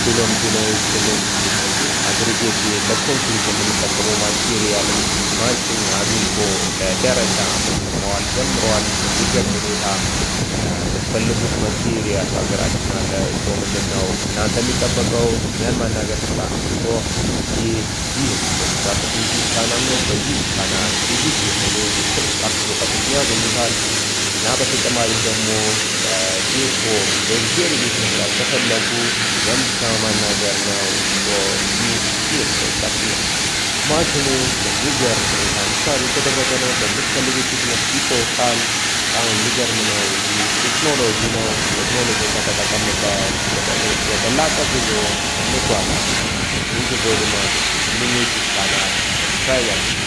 ብሎም ድንጋዮችንም aggregate ለኮንክሪት የምንጠቀመው material ም ማሽን አግኝቶ ለደረጃ መዋል ጀምረዋል። በሚገርም ሁኔታ የምትፈልጉት material በሀገራችን አለ። So ምንድነው እናንተ የሚጠበቀው? እኛን ማናገር ብቻ ነው። So ይህ ኮንስትራክሽን YouTube channel ነው። በዚህ channel basic የሆኑ የ construction እውቀቶችን ያገኙታል እና በተጨማሪም ደግሞ ዴኮ luxury ቤት መስራት ከፈለጉ እኛም ብቻ ማናገር ነው። ይህ construction ነው። ማሽኑ በሚገርም ሁኔታ install የተደረገ ነው። በምትፈልጉት thickness ይቆርጣል። በጣም የሚገርም ነው። ይህ ቴክኖሎጂ ነው። ቴክኖሎጂ ከተጠቀምንበት ወደ ላቀ ጉዞ እንጓዛለን። Thank you very much። ይህንን YouTube channel subscribe ያድርጉ።